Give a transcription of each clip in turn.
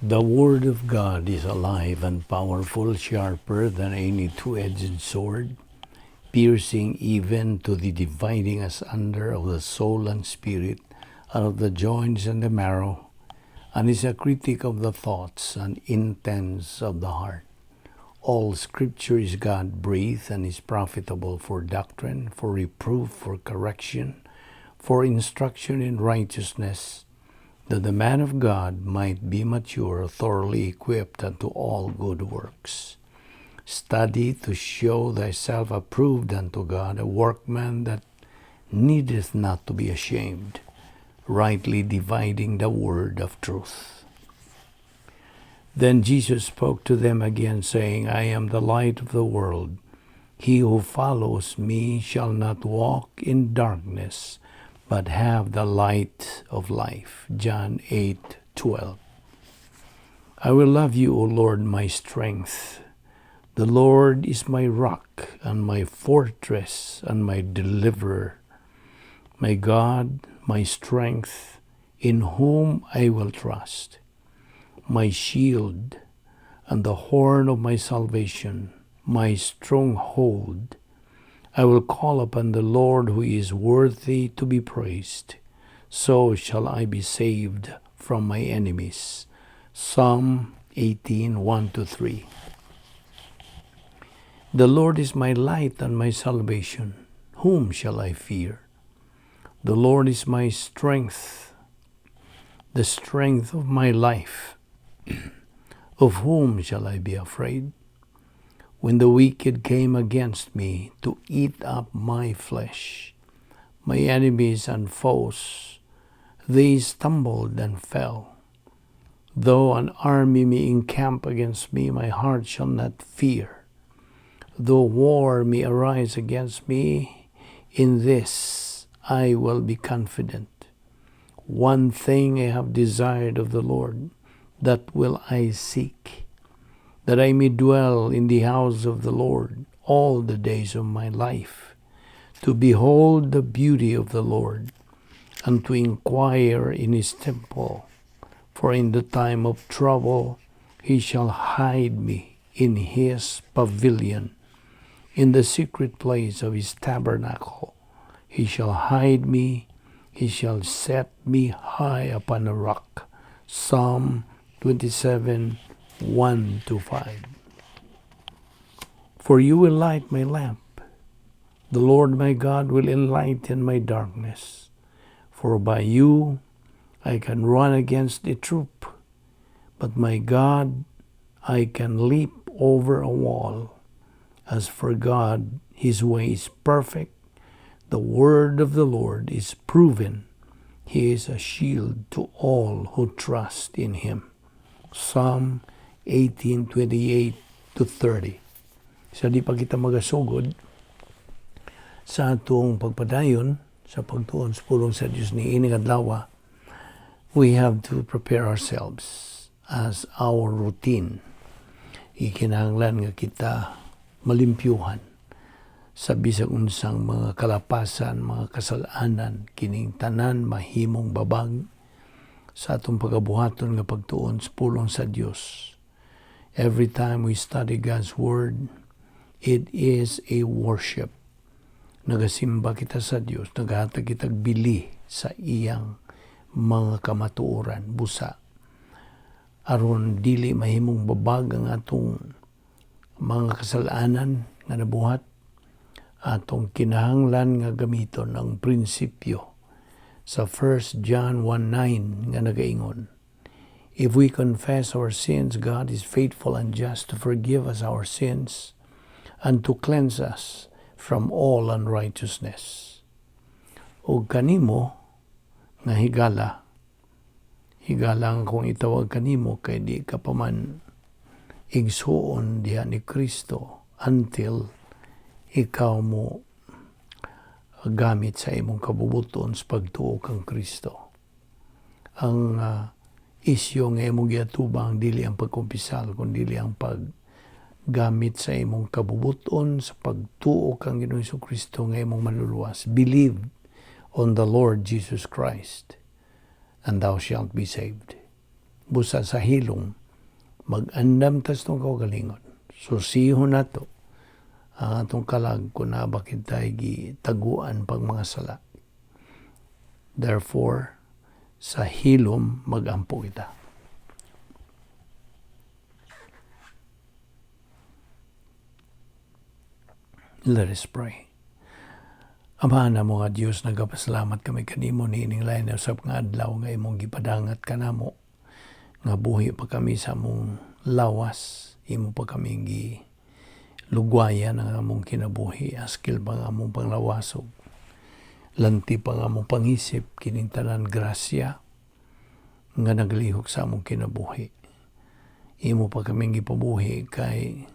The Word of God is alive and powerful, sharper than any two-edged sword, piercing even to the dividing asunder of the soul and spirit, and of the joints and the marrow, and is a critic of the thoughts and intents of the heart. All Scripture is God breathed and is profitable for doctrine, for reproof, for correction, for instruction in righteousness, that the man of God might be mature, thoroughly equipped unto all good works. Study to show thyself approved unto God, a workman that needeth not to be ashamed, rightly dividing the word of truth. Then Jesus spoke to them again, saying, "I am the light of the world. He who follows me shall not walk in darkness, but have the light of life." John 8:12. I will love you, O Lord, my strength. The Lord is my rock and my fortress and my deliverer, my God, my strength, in whom I will trust, my shield and the horn of my salvation, my stronghold. I will call upon the Lord, who is worthy to be praised. So shall I be saved from my enemies. Psalm 18:1-3. The Lord is my light and my salvation. Whom shall I fear? The Lord is my strength, the strength of my life. Of whom shall I be afraid? When the wicked came against me to eat up my flesh, my enemies and foes, they stumbled and fell. Though an army may encamp against me, my heart shall not fear. Though war may arise against me, in this I will be confident. One thing I have desired of the Lord, that will I seek, that I may dwell in the house of the Lord all the days of my life, to behold the beauty of the Lord, and to inquire in his temple. For in the time of trouble he shall hide me in his pavilion. In the secret place of his tabernacle he shall hide me. He shall set me high upon a rock. Psalm 27:1-5. For you will light my lamp. The Lord my God will enlighten my darkness. For by you I can run against a troop, but my God I can leap over a wall. As for God, his way is perfect. The word of the Lord is proven. He is a shield to all who trust in him. Psalm 18:28-30. Sa di pa kita magasugod sa atong pagpadayon sa pagtuon sa pulong sa Dios niining adlaw, we have to prepare ourselves as our routine. Ikinahanglan nga kita malimpyuhan sa bisag unsang mga kalapasan, mga kasalanan, kining tanan mahimong babag sa atong pagabuhaton nga pagtuon sa pulong sa Dios. Every time we study God's Word, it is a worship. Nagasimba kita sa Dios, nagahatag kitag bili sa iyang mga kamatuoran, busa. Aron dili mahimong babag ang atong mga kasalanan nga nabuhat, atong kinahanglan nga gamiton ang prinsipyo sa 1 John 1:9 nga nagaingon, "If we confess our sins, God is faithful and just to forgive us our sins and to cleanse us from all unrighteousness." O kanimo nga higala, higala ang kung itawag kanimo kay di ka pa man igsuon diha ni Kristo until ikaw mo gamit sa imong kabubuton sa pagtuo kang Kristo. Ang isyo nga imong giatubang dili ang pagkumpisal kun dili ang paggamit sa imong kabubuton sa pagtuo kang Ginoong Kristo nga imong manluluwas. Believe on the Lord Jesus Christ and thou shalt be saved. Busa sa hilom, mag-andam tas atong kaugalingon. Susihon nato ang atong kalag kung naa ba kitay gitaguan pang mga sala. Therefore, sa hilom magampo kita. Let us pray. Amahan namo nga Dios, nagapasalamat kami kanimo niining lain na usab nga adlaw nga imong gipadangat kanamo nga buhi pa kami sa among lawas, imo pa kami gi lugwayan ang among kinabuhi, askil pa ang among panglawasog, lanti pa ang among pangisip, kining tanan grasya nga naglihok sa among kinabuhi. Imo pa kaming gipabuhi kay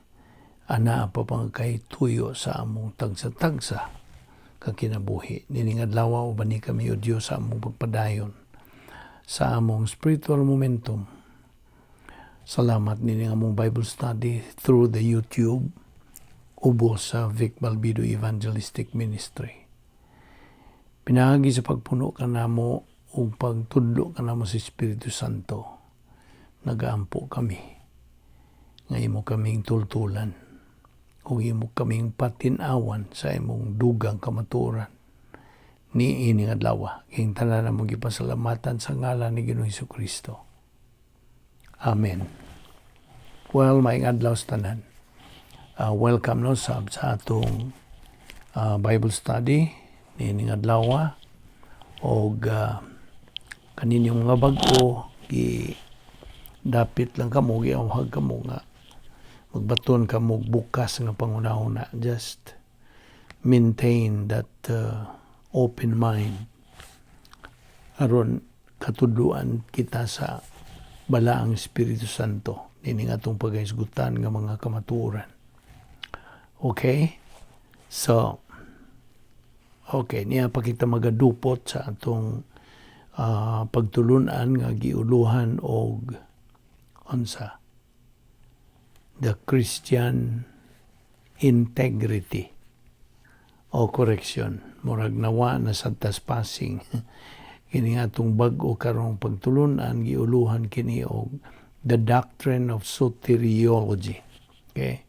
anaa pa pang kay tuyo sa among tagsa-tagsa ka kinabuhi. Nining adlaw, ubani kami, o Dios, sa among pagpadayon sa among spiritual momentum. Salamat nining among Bible study through the YouTube ubos sa Vic Balbido Evangelistic Ministry. Pinaagi sa pagpuno kanamo ug pagtudlo kanamo sa Espiritu Santo, nagaampo kami nga imo kaming tultulan ug imo kaming patin-awan sa imong dugang kamatuoran ni ining adlaw. Kining tanan among gipasalamatan sa ngalan ni Ginoong Kristo. Amen. Well, maayong adlaw sa tanan. Welcome no sab sa atong Bible study niining adlaw og kaninyong mga bag-o, gi dapit lang kamo, giawhag kamo nga magbaton kamo bukas nga panghunahuna. Just maintain that open mind aron katudloan kita sa Balaang Espiritu Santo nining atong paghisgutan nga mga kamatuoran. Okay? So, okay, niya pa kita magadupot sa atong pagtulunan nga giuluhan og unsa? The Christian integrity o correction. Murag nawa na sa passing. Kini atong bag-o karong pagtulunan, giuluhan kini og the doctrine of soteriology. Okay?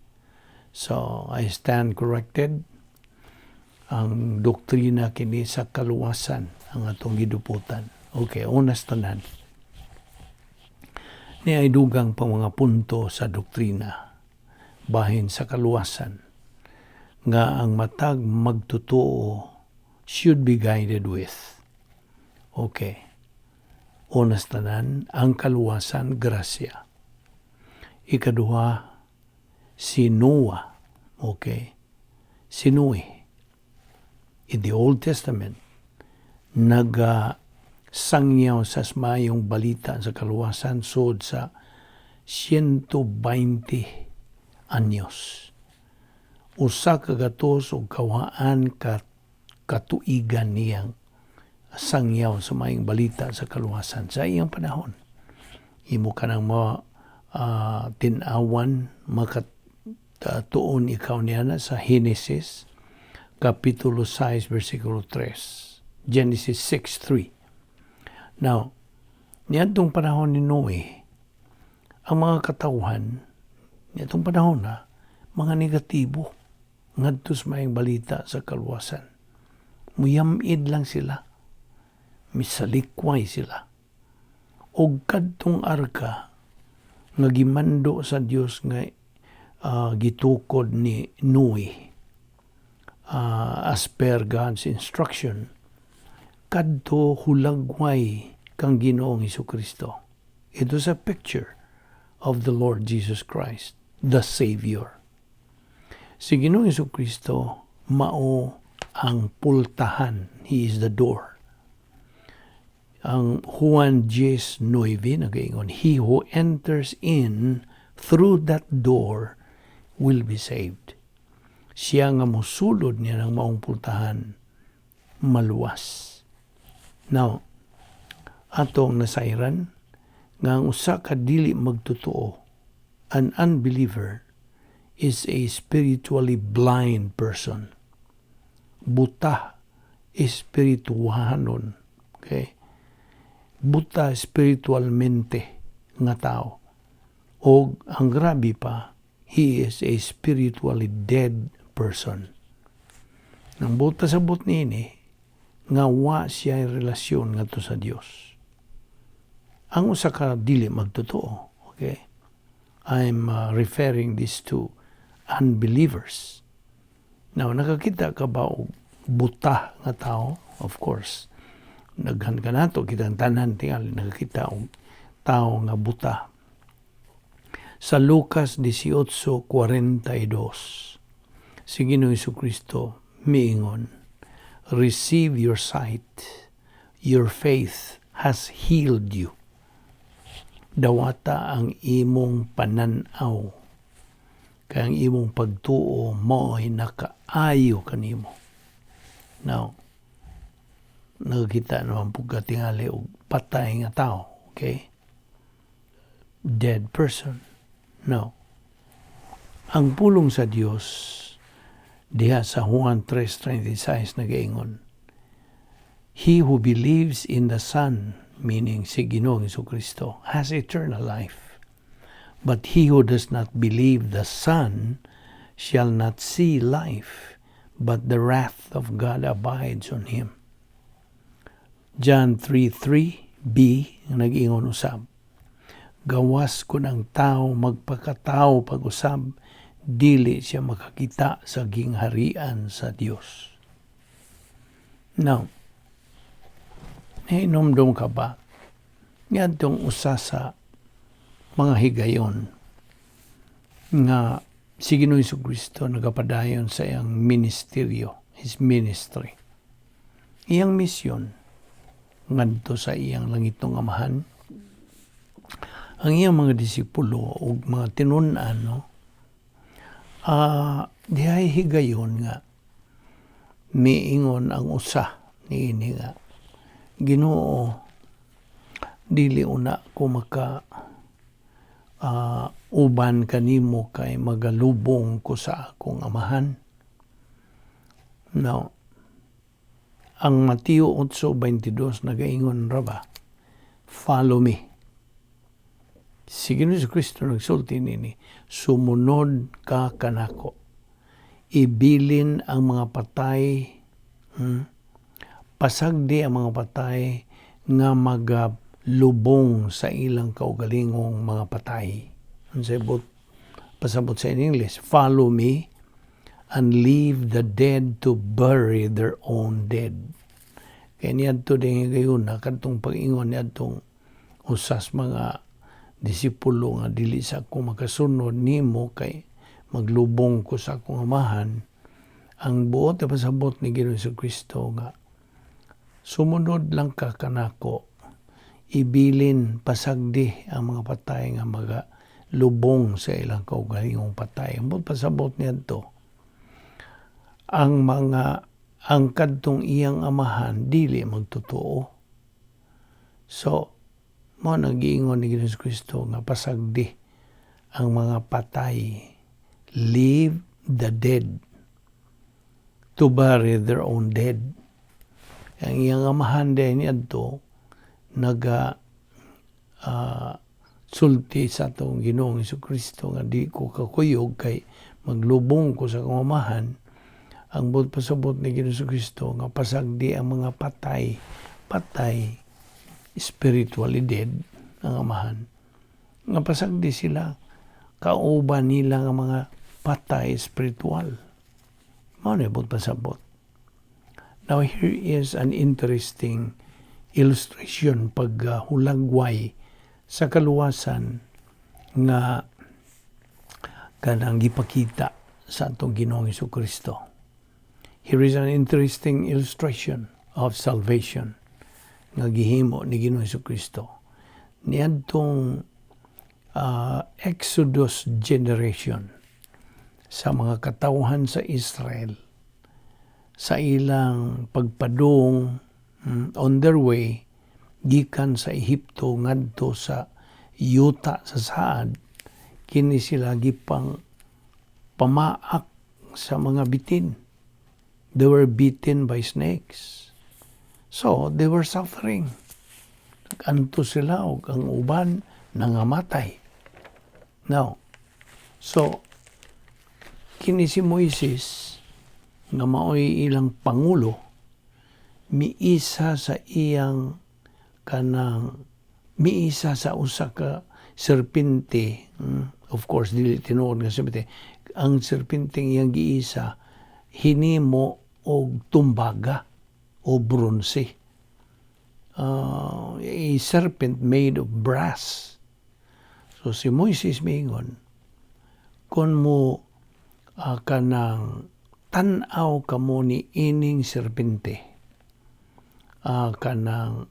So, I stand corrected. Ang doktrina kini sa kaluwasan ang atong giduputan. Okay, unas tanan. Ni ay dugang pa mga punto sa doktrina bahin sa kaluwasan nga ang matag magtotoo should be guided with. Okay. Unas tanan, ang kaluwasan, grasya. Ikaduha, si Noah. Okay. Si Noe. In the Old Testament, naga sangyaw sa mayong balita sa kaluwasan sod sa 120 anyos. 100 og kawaan ka katuigan niyang sangyaw sa mayong balita sa kaluwasan sa iyang panahon. Imo ka nang ma tin-awan, makatuon ikaw niya na sa Genesis Kapitulo 6, versikulo 3. Genesis 6:3. Now, niadtong panahon ni Noe, ang mga katawhan, niadtong panahon na, mga negatibo, ngadto sa mayong balita sa kaluwasan. Muyamid lang sila. Misalikway sila. Og kadtong arka nga gimando sa Dios nga gitukod ni Noe as per God's instruction, kadto hulagway kang Ginoong Kristo. It was a picture of the Lord Jesus Christ, the Savior. Si Ginoong Kristo mao ang pultahan. He is the door. Ang Juan 10:9 nagaingon, "He who enters in through that door will be saved." Siya nga mosulod niya ng maong pultahan, maluwas. Now, atong nasayran nga ang usa ka dili magtotoo, an unbeliever, is a spiritually blind person. Buta espirituhanon. Okay? Buta espiritualmente nga tao. O ang grabe pa, he is a spiritually dead person. Ang buot pasabot niini, nga wa siya relasyon ngadto sa Dios. Ang usa ka dili magtotoo, okay? I'm referring this to unbelievers. Now, nakakita ka ba og buta nga tao? Of course. Daghan ka nato, kitang tanan tingali nakakita og tao nga buta. Sa Lucas 18:42, si Ginoong Kristo miingon, "Receive your sight, your faith has healed you." Dawata ang imong pananaw. Kay ang imong pagtuo mao'y nakaayo kanimo. Now, nakakita naman pud ka tingali og patay nga tao, okay? Dead person. No. Ang pulong sa Dios diha sa Juan 3:36 nagaingon, "He who believes in the Son," meaning si Ginoong Kristo, "has eternal life. But he who does not believe the Son shall not see life, but the wrath of God abides on him." John 3:3b nag-ingon usab, gawas kun ang tao magpakatao pag-usab, dili siya makakita sa gingharian sa Dios. Now, nahinomdom ka ba ngadtong usa sa mga higayon nga si Ginoong Kristo nagapadayon sa iyang ministeryo, his ministry, iyang misyon ngadto sa iyang langitnong Amahan? Ang iyang mga disipulo ug mga tinun-an, no, dihay higayon nga miingon ang usa niini nga, "Ginoo, dili una ko maka uban kanimo kay magalubong ko sa akong Amahan." Now, ang Mateo 8:22 nagaingon ra ba, "Follow me." Si Ginoong Kristo nagsulti nini, "Sumunod ka kanako. Ibilin ang mga patay, Pasagdi ang mga patay nga magalubong sa ilang kaugalingong mga patay." Unsay buot pasabot sa in English? "Follow me and leave the dead to bury their own dead." Kaya niadto din gayon na kadtong pag-ingon niadtong usas mga disipulo nga dili sa ako makasunod nimo kay maglubong ko sa akong Amahan, ang buot na pasabot ni Ginoong Kristo nga sumunod lang ka kanako, ibilin, pasagdi ang mga patay nga maga lubong sa ilang kaugalingong patay. Ang buot pasabot niadto, ang mga ang kadtong iyang amahan dili magtotoo. So, mao nang giingon ni Ginoong Kristo nga pasagdi ang mga patay, leave the dead to bury their own dead. Ang iyang amahan din niadto naga sulti sa atong Ginoong Kristo nga di ko kakuyog kay maglubong ko sa akong Amahan. Ang buot pasabot ni Ginoong Kristo nga pasagdi ang mga patay, patay, spiritually dead ang amahan. Nga pasagdi sila kauban nila nga mga patay spiritual. Mao na buot pasabot. Now, here is an interesting illustration pag hulagway sa kaluwasan nga kanang gipakita sa atong Ginoong Kristo. Here is an interesting illustration of salvation nga gihimo ni Ginoong Kristo. Niadtong Exodus generation sa mga katawhan sa Israel sa ilang pagpadung on their way gikan sa Ehipto ngadto sa yuta sa saad, kini sila gipang pamaak sa mga bitin. They were bitten by snakes, so they were suffering. Anto sila og ang uban Nangamatay. Now, so kini si Moises nga maoy ilang pangulo, miisa sa iyang kanang miisa sa usa ka serpente. Of course, dili tinuod nga serpente. Ang serpente iyang giisa, hinimo og tumbaga o bronse, a serpent made of brass. So si Moises miingon, "Kung mo kanang tan-aw kamo ni ining serpente, kanang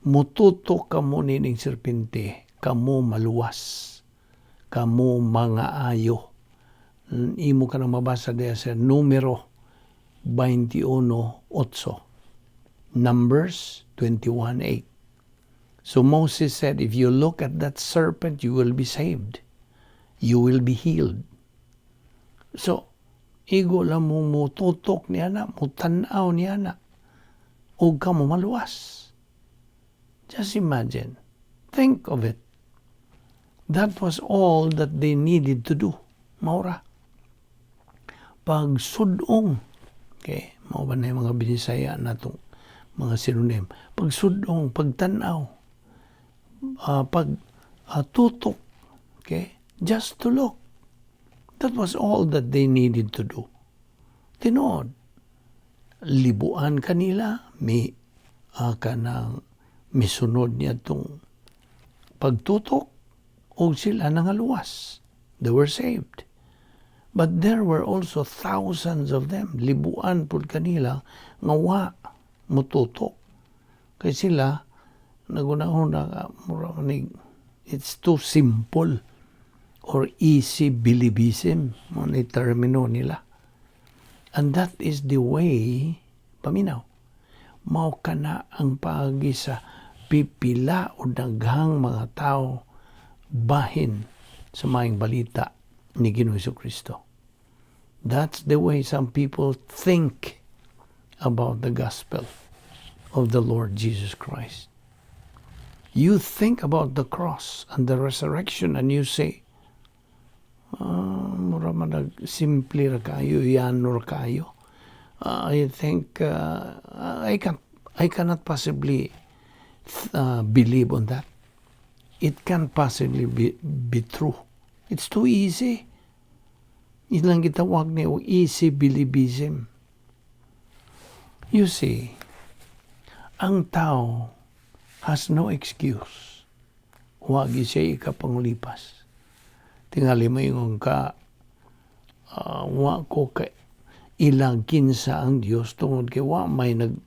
mututok kamo nining serpente, kamo maluwas, kamo mga ayo." Imo ka nang mabasa diya sa Numero 21:8, Numbers 21:8. So Moses said, "If you look at that serpent, you will be saved, you will be healed." So igo lang mo mututok niya na, mutan-aw niya na, ug kamo maluwas. Just imagine. Think of it. That was all that they needed to do. Mao ra. Pagsudong. Okay, mao ba na yung mga Binisaya natong mga synonym? Pagsudong, pagtanaw, pag tutok. Okay, just to look. That was all that they needed to do. Tinuod. Libuan kanila, mi kanang misunod niya tong pagtutok, og sila nangaluwas. They were saved. But there were also thousands of them. Libuan pud kanila nga wa mututok. Kay sila, naghunahuna nga, mura man, it's too simple or easy believism mao ni termino nila. And that is the way, paminaw, mao kana ang paagi sa pipila o daghang mga tao bahin sa maayong balita ni Ginoong Kristo. That's the way some people think about the gospel of the Lord Jesus Christ. You think about the cross and the resurrection and you say, "Ah, mura man nag simple ra kayo, yano ra kayo. I think I cannot possibly believe on that. It can't possibly be true. It's too easy." Ilang gitawag ni og easy believism. You see, ang tao has no excuse. Wa gyud siya ikapangulipas. Tingali mo ingon ka, "Wa ko ka ilang kinsa ang Dios tungod kay wa may nag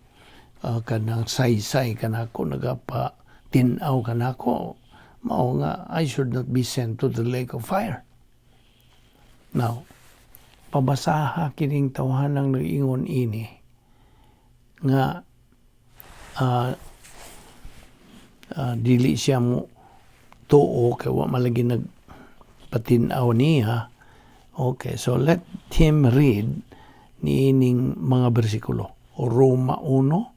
kanang saysay kanako, nagapa tin-aw kanako, mao nga I should not be sent to the lake of fire." Now, pabasaha kining tawhanang nag-ingon ini nga dili siya mo tuo kay wa malagi nag patin-aw niya. Okay, so let him read niining mga bersikulo. Roma 1,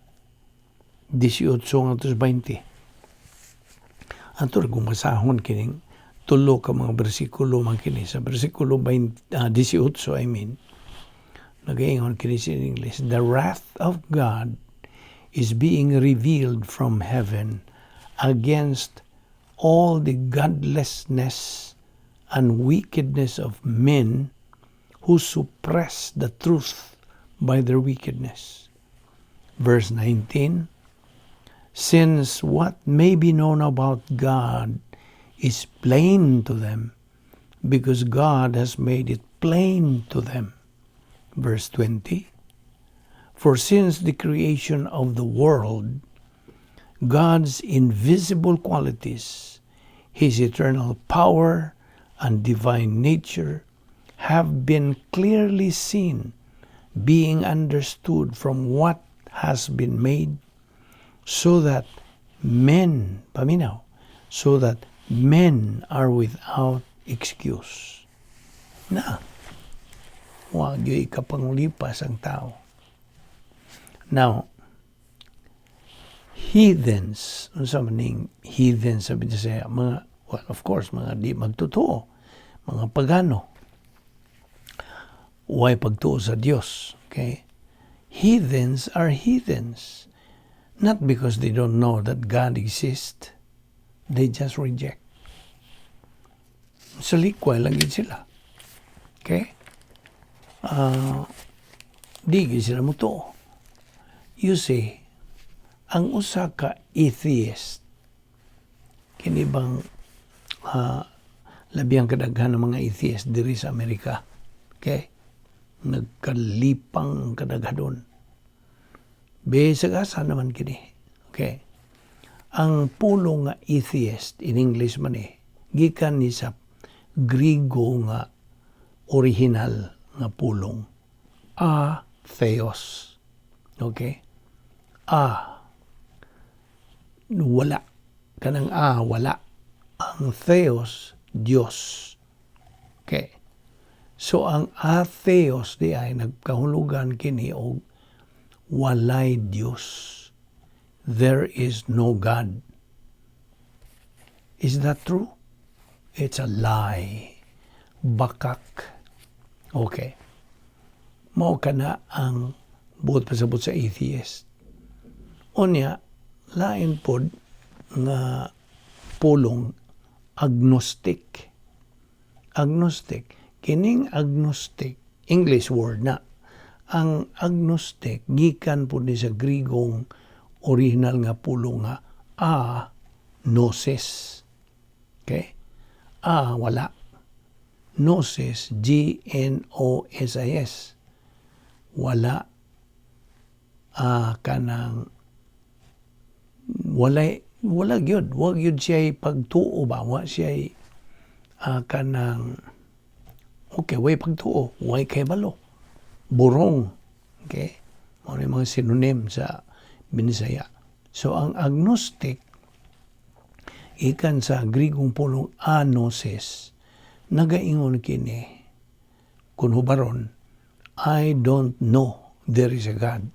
18 ngadto sa 20. Ato ra basahon kining tulo ka mga bersikulo man kini. Sa bersikulo 20, 18, I mean, nagaingon kini sa English, "The wrath of God is being revealed from heaven against all the godlessness and wickedness of men who suppress the truth by their wickedness." Verse 19: "Since what may be known about God is plain to them, because God has made it plain to them." Verse 20: "For since the creation of the world, God's invisible qualities, His eternal power and divine nature, have been clearly seen, being understood from what has been made, so that men," paminaw, "so that men are without excuse." Na, wa gyud ikapangulipas ang tao. Now, heathens, unsa man ning heathens sa Bisaya, mga Well, of course, mga di magtotoo, mga pagano. Way pagtuo sa Dios, okay? Heathens are heathens. Not because they don't know that God exists. They just reject. Sa likway lang gyud sila. Okay? Di gyud sila mutuo. You see, ang usa ka atheist, kini bang labihang kadaghan ng mga atheist diri sa Amerika. Okay? Nagkalipang ang kadaghanon. Bisag asa naman kini. Okay? Ang pulong nga atheist, in English man eh, gikan ni sa Grigo nga original nga pulong, a theos. Okay? A, wala. Kanang a, wala. Ang theos, Diyos. Okay. So ang atheos di ay nagkahulugan kini og walay Diyos. There is no God. Is that true? It's a lie. Bakak. Okay. Mao kana ang buot pasabot sa atheist. Unya, lain pod nga pulong, agnostic. Agnostic. Kining agnostic, English word na. Ang agnostic, gikan pod ni sa Grigong original nga pulong nga a gnosis. Okay? A, wala. Gnosis, Gnosis. Wala. Kanang walay, wala gyud, wa gyud siya pagtuo ba, wa siya kanang, okay, way pagtuo, way kay balo, burong. Okay, mao mga synonym sa Binisaya. So ang agnostic, ikan sa Grigong pulong agnosis, nagaingon kini kung hubaron, "I don't know there is a God."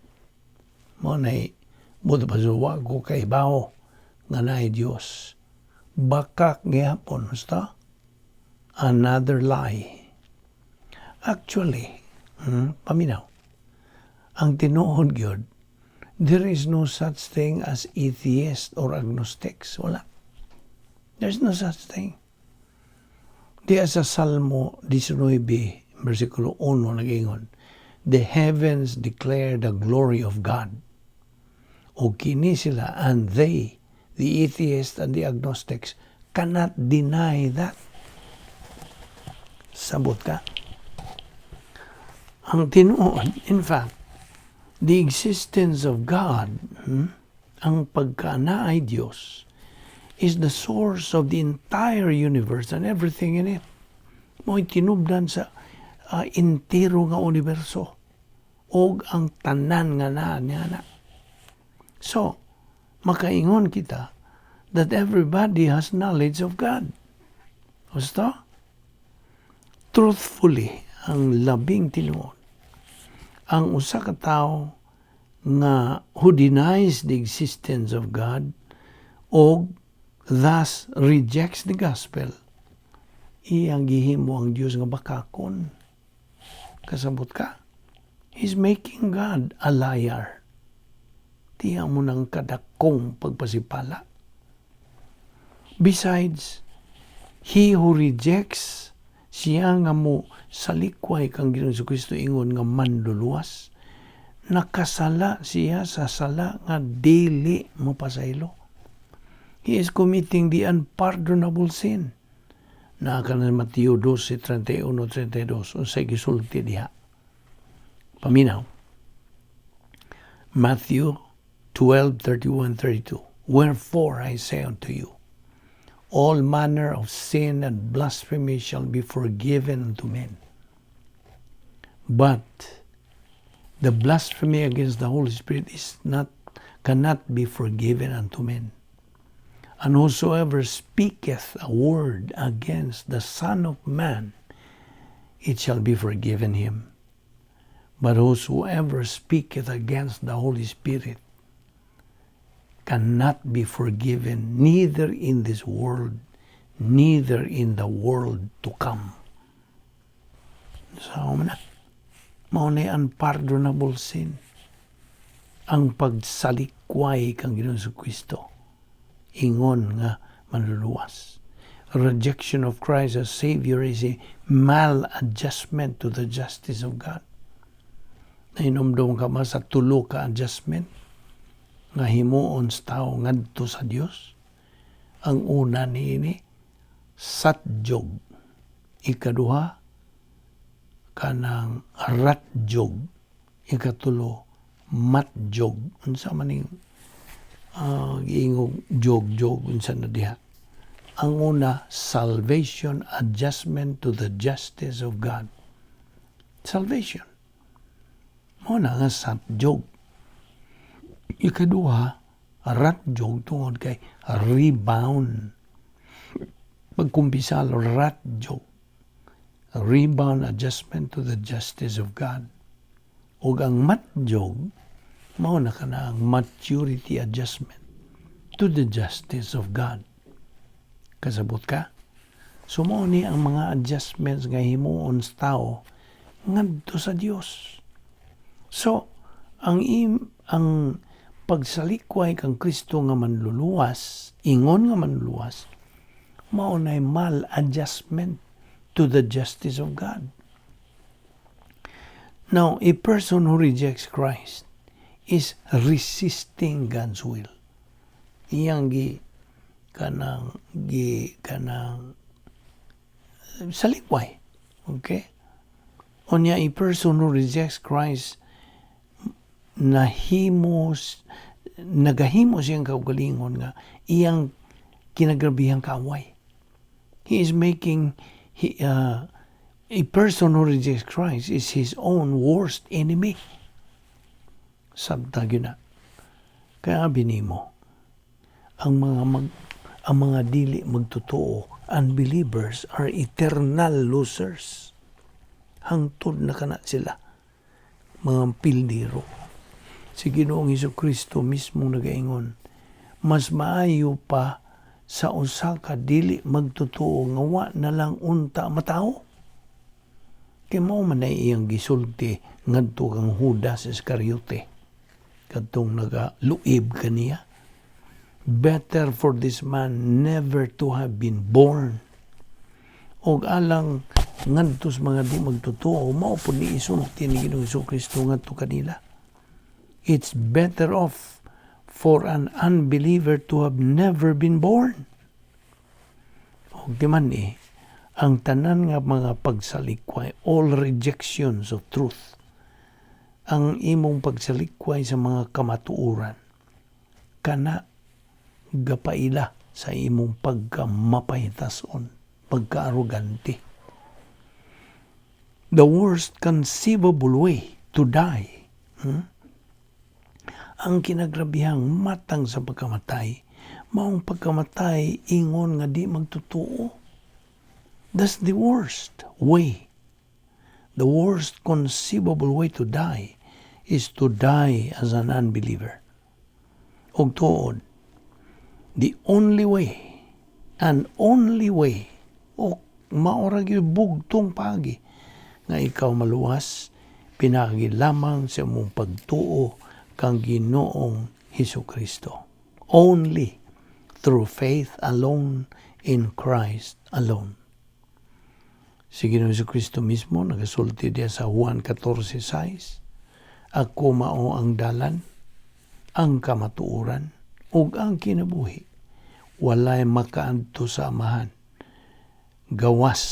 Mao nay buot pa wa ko kahibaw nga naay Dios. Bakak gihapon, basta another lie. Actually, paminaw. Ang tinuod gyud, there is no such thing as atheist or agnostics. Wala. There's no such thing. Di sa Salmo 19, versikulo 1, nag-ingon, "The heavens declare the glory of God." O kini sila, and they, the atheists and the agnostics, cannot deny that. Sabot ka? Ang tinuod, in fact, the existence of God, ang pagkanaay Diyos, is the source of the entire universe and everything in it. Mo'y tinubdan sa entero nga universo og ang tanan nga naa niya na. So, makaingon kita that everybody has knowledge of God. Gusto? Truthfully, ang labing tinuod, ang usa ka tawo nga who denies the existence of God og thus rejects the gospel, iyang gihimo ang Dios nga bakakon. Kasabot ka? He's making God a liar. Tiya mo ng kadakong pagpasipala. Besides, he who rejects, siya nga mo salikway kang Ginoong Kristo ingon nga manluluwas, nakasala siya sa sala nga dili mapasaylo. He is committing the unpardonable sin. Naa ka na Mateo 12, 31, 32, unsay gisulti diha? Paminaw. Matthew 12, 31, 32. "Wherefore I say unto you, all manner of sin and blasphemy shall be forgiven unto men. But the blasphemy against the Holy Spirit is not cannot be forgiven unto men. And whosoever speaketh a word against the Son of Man, it shall be forgiven him. But whosoever speaketh against the Holy Spirit cannot be forgiven, neither in this world neither in the world to come. Sa na, mao na unpardonable sin. Ang pagsalikway kang Ginoong Kristo ingon nga manluluwas. Rejection of Christ as Savior is a maladjustment to the justice of God. Nahinomdom ka ba sa tulo ka adjustment nga himuon sa tao ngadto sa Dios? Ang una niini, satjog. Ikaduha, kanang ratjog. Ikatulo, matjog. Unsa man ning giingog jog-jog, unsa na diha? Ang una, salvation, adjustment to the justice of God. Salvation. Mao na nga satjog. Ikaduha, ratjog tungod kay rebound. Pagkumpisal, ratjog. Rebound adjustment to the justice of God. Ug ang matjog, mao na kana ang maturity adjustment to the justice of God. Kasabot ka? So mao ni ang mga adjustments nga himuon sa tao ngadto sa Dios. So, ang pagsalikway kang Kristo nga manluluwas, ingon nga manluluwas, mao nay maladjustment to the justice of God. Now, a person who rejects Christ is resisting God's will. Iyang gi kanang salikway. Okay? Unya, a person who rejects Christ nahimos nagahimo siyang kaugalingon nga iyang kinagrabihang kaaway. He is making he, a person who rejects Christ is his own worst enemy. Sabta gyud na. Kaya binimo ang mga dili magtotoo, unbelievers are eternal losers. Hangtod na kana sila mga pildiro. Si Ginoong Hesus Kristo mismo nagaingon, mas maayo pa sa usa ka dili magtotoo nga wa na lang unta matawo. Kay mao man ay iyang gisulti ngadto kang Judas Iscariote kadtong nagaluib kaniya. Better for this man never to have been born. Og alang ngadto sa mga di magtotoo, mao pud ni isulti ni Ginoong Hesus Kristo ngadto kanila. It's better off for an unbeliever to have never been born. Og di man eh, ang tanan nga mga pagsalikway, all rejections of truth, ang imong pagsalikway sa mga kamatuoran, kana gapaila sa imong pagkamapahitason, pagkaarogante. The worst conceivable way to die, Ang kinagrabihang matang sa pagkamatay, maong pagkamatay ingon nga di magtotoo. That's the worst way. The worst conceivable way to die is to die as an unbeliever. Og tuod, the only way and only way o mao ra gyud bugtong paagi nga ikaw maluwas, pinaagi lamang sa imong pagtuo kang Ginoong Hesus Kristo. Only through faith alone in Christ alone. Si Ginoong Hesus Kristo mismo nagasulti diya sa Juan 14:6, "Ako mao ang dalan, ang kamatuoran, ug ang kinabuhi. Walay makaadto sa Amahan gawas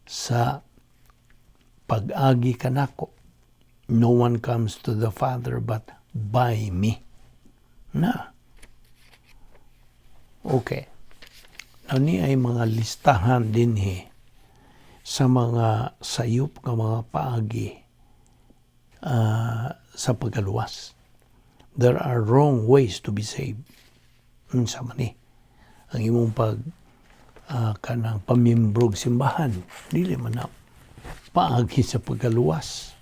sa pag-agi kanako. No one comes to the Father but by me." Na. Okay. Now, ni ay mga listahan dinhi sa mga sayop nga mga paagi sa pagkaluwas. There are wrong ways to be saved. Unsa man ni? Ang imong pag kanang pamimbrog simbahan, dili man na paagi sa pagkaluwas.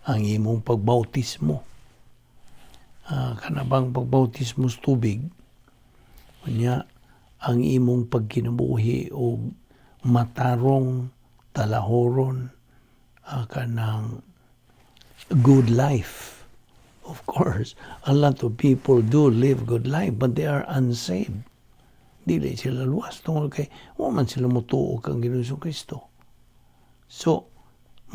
Ang imong pagbautismo, kanabang pagbautismo sa tubig, unya Ang imong pagkinabuhi og matarong, talahoron, kanang good life. Of course, a lot of people do live good life, but they are unsaved. Dili sila luwas tungod kay wa man sila motuo kang Ginoong Kristo. So,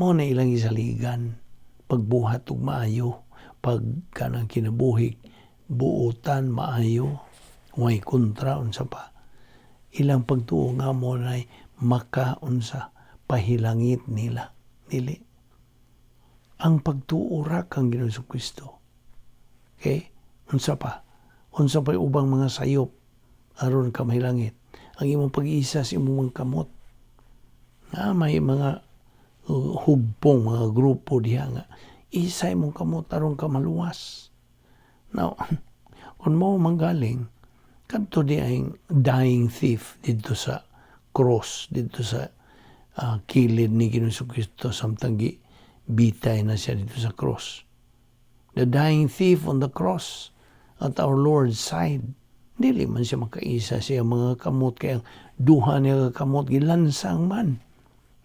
mao na ilang isaligan pagbuhat og maayo, pag kanang kinabuhi buotan, maayo, way kontra, unsa pa. Ilang pagtuo nga mao na makaunsa, pahilangit nila. Dili. Ang pagtuo ra kang Ginoong Kristo. Okay? Unsa pa? Unsa pa ubang mga sayop aron ka mahilangit? Ang imong pag-isa sa imong mga kamot. Nga may mga hugpong, mga grupo diha nga isa imong kamot aron ka maluwas. Now, kung mao manggaling, kadto di ang dying thief didto sa cross, didto sa kilid ni Ginoong Kristo samtang gi bitay na siya didto sa cross. The dying thief on the cross at our Lord's side. Dili man siya makaisa siya mga kamot kay ang duha niya ka kamot gilansang man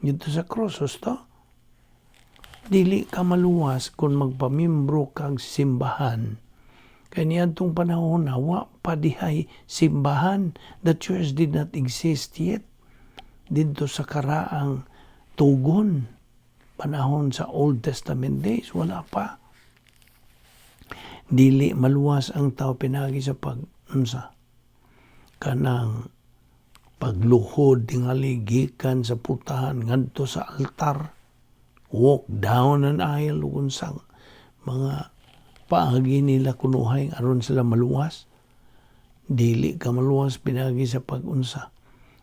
didto sa cross, husto. Dili ka maluwas kung magpamimbro kag simbahan. Kay niadtong panahon na wa pa dihay simbahan. The church did not exist yet. Didto sa karaang tugon, panahon sa Old Testament days, wala pa. Dili maluwas ang tao pinagi sa pag unsa, kanang pagluhod tingali gikan sa putahan ngadto sa altar, walk down an aisle, ug unsang mga paagi nila kunuhay aron sila maluwas. Dili ka maluwas pinagi sa pag-unsa,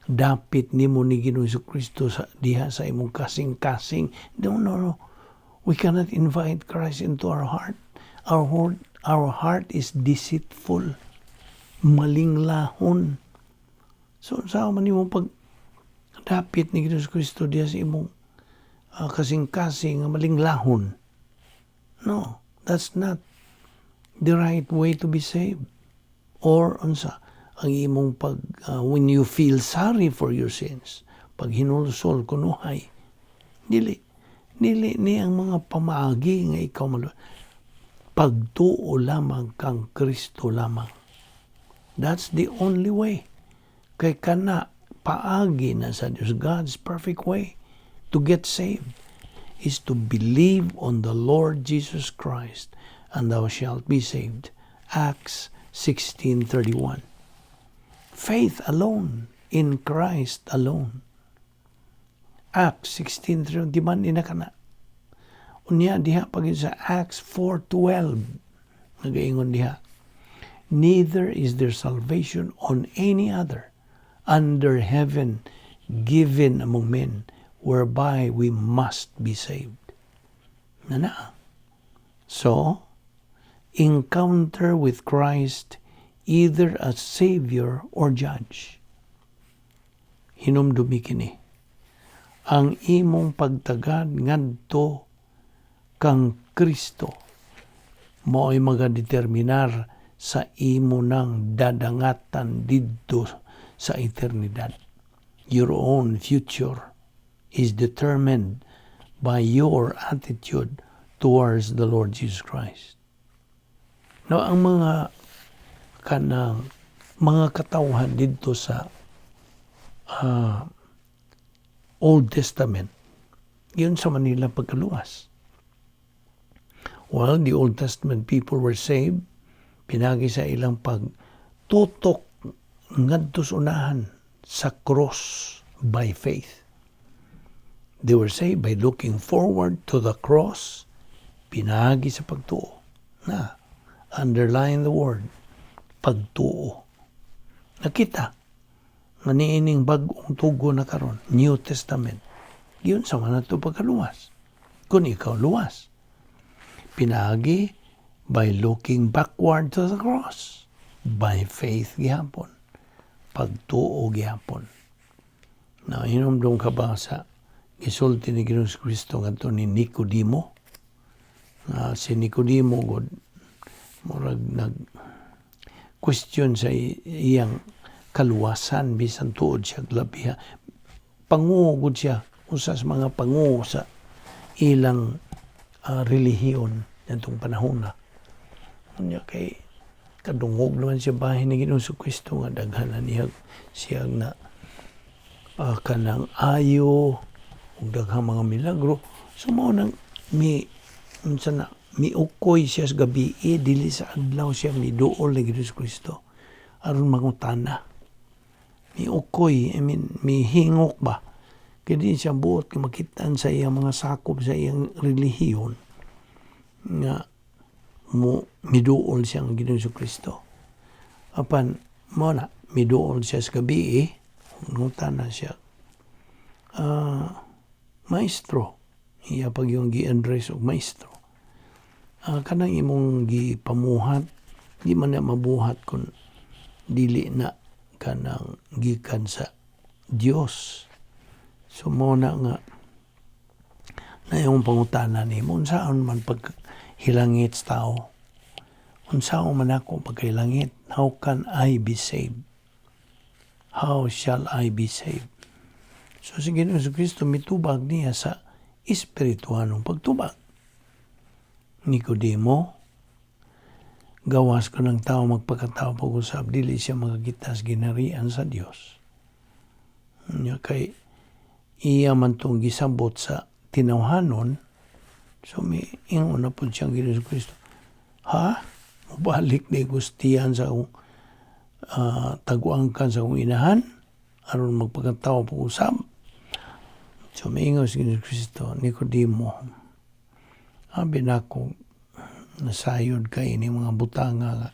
dapit nimo ni Ginoong Kristo sa diha sa imong kasing-kasing. No. We cannot invite Christ into our heart. Our heart is deceitful, malinglahon. So sa man nimo pag dapit ni Ginoong Kristo diha sa imong kasing-kasing nga malinglahon? No, that's not the right way to be saved. Or unsa ang imong pag when you feel sorry for your sins, pag hinulsol kunuhay? Dili ni ang mga pamaagi nga ikaw maluwas. Pagtuo lamang kang Kristo lamang. That's the only way. Kay kana paagi na sa Dios. God's perfect way to get saved is to believe on the Lord Jesus Christ and thou shalt be saved. Acts 16:31. Faith alone in Christ alone. Acts 16:31, di man ni kana? Unya diha pag sa Acts 4:12, nagaingon diha, "Neither is there salvation on any other under heaven given among men whereby we must be saved." Na na. So, encounter with Christ either as Savior or Judge. Hinumdumi kini. Ang imong pagtagad ngadto kang Kristo mao'y magadeterminar sa imo nang dadangatan didto sa eternidad. Your own future is determined by your attitude towards the Lord Jesus Christ. No, ang mga kanang mga katawhan didto sa Old Testament, yun sa Manila pagkaluwas. Well, the Old Testament people were saved pinagi sa ilang pagtutok ngadto sa unahan sa cross by faith. They were saved by looking forward to the cross, pinagi sa pagtuo. Na, underline the word, pagtuo. Nakita nga niining bag-ong tugo na karon, New Testament. Yun sa man nato pagkaluwas. Kung ikaw luwas. Pinagi by looking backward to the cross. By faith gihapon. Pagtuo gihapon. Na hinumdum ka ba sa gisulti ni Ginoong Kristo ngadto ni Nicodemo? Nga si Nicodemo god murag nag question sa iyang Kaluwasan bisan tuod siya labiha panguo gud siya, usa sa mga panguo sa ilang relihiyon ngadtong panahon na. Unya kay kadungog naman siya bahin ni Ginoong Kristo nga daghan na niya siya na kanang ayo ug daghang mga milagro. So mao nang mi unsa na, miukoy siya sa gabi, dili sa adlaw siya miduol ni Ginoong Kristo aron mangutana. Miukoy, I mean, mihingok ba? Kaya di siya buot nga makitaan sa iyang mga sakop sa iyang relihiyon nga mo miduol siya ang Ginoong Kristo. Apan mo na miduol siya sa gabi, ngutana siya. "Maestro," iya pag yung gi-address og maestro. "Kanang imong gipamuhat, di man na mabuhat kung dili na kanang gikan sa Dios." So mo na nga na yung pangutana nimo, unsaon man paghilangit sa tao? Unsaon man ako pagkahilangit? How can I be saved? How shall I be saved? So si Ginoong Kristo mitubag niya sa espirituhanong pagtubag. "Nicodemo, gawas kon ang tao magpakatao pag-usab, dili siya makakita sa ginharian sa Dios." Nya kay iya man tong gisabot sa tinawhanon, so may ingon na po siyang Ginoong Kristo, "Ha? Mubalik ni gustiyan sa akong taguangkan sa akong inahan aron magpakatao pag-usab?" So miingon si Ginoong Kristo, "Nicodemo, abi nako nasayod kay ini mga butanga nga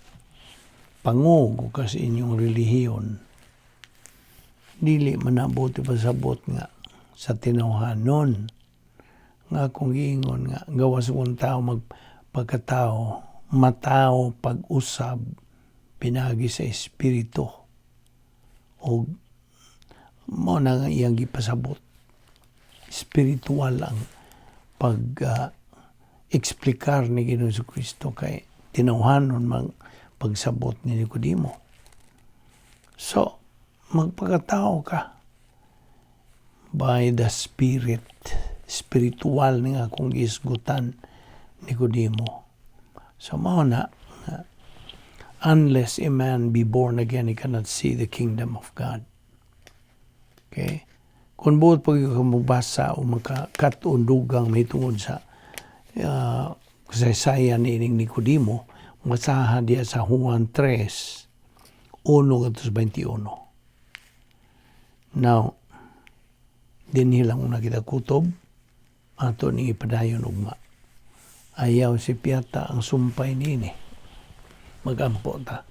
pangugo ka sa inyong relihiyon. Dili man nabuti pasabot nga sa tinawhanon nga akong giingon nga gawas kung tao magpagkatao, matao pag-usab pinagi sa espiritu." Og mao na nga iyang gipasabot. Spiritual ang pag eksplikar ni Ginoong Kristo kay tinawhanon mang pagsabot ni Nicodemo. So, magpakatao ka by the Spirit. Spiritual nga akong giisgutan, Nicodemo. So, mao na, nga, unless a man be born again, he cannot see the kingdom of God. Okay? Kung buot pag ka mobasa o makakat-on dugang may tungod sa kasaysayan ni ining Nicodemo, masaha diya sa Juan 3, 1 21. Now, dinhi lang una kita kutob, ato ni ipadayon ugma. Ayaw si Piata ang sumpay niini. Magampo ta.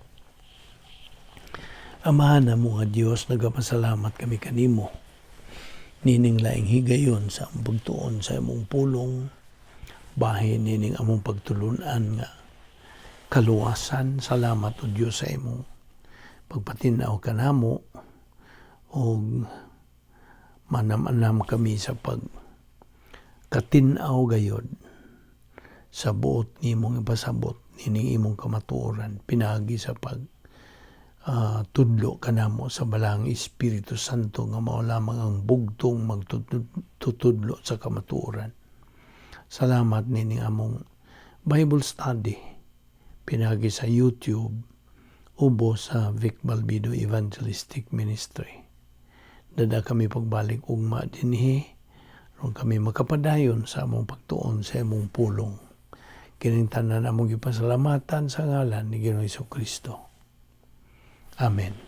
Amahan na mo nga Dios, nagapasalamat kami kanimo nining laing higayon sa among pagtuon sa imong pulong, bahin nining among pagtulunan nga kaluwasan. Salamat, o Dios, sa imong pagpatin-aw kanamo og manam-anam kami sa pag katin-aw gayod sa buot nimong ipasabot nining imong kamatuoran pinagi sa pag tudlo kanamo sa Balaang Espiritu Santo nga mao lamang ang bugtong magtutudlo sa kamatuoran. Salamat nining among Bible study pinagi sa YouTube ubo sa Vic Balbido Evangelistic Ministry. Dada kami pagbalik ugma dinhi aron kami makapadayon sa among pagtuon sa imong pulong. Kining tanan among gipasalamatan sa ngalan ni Ginoong Kristo. Amen.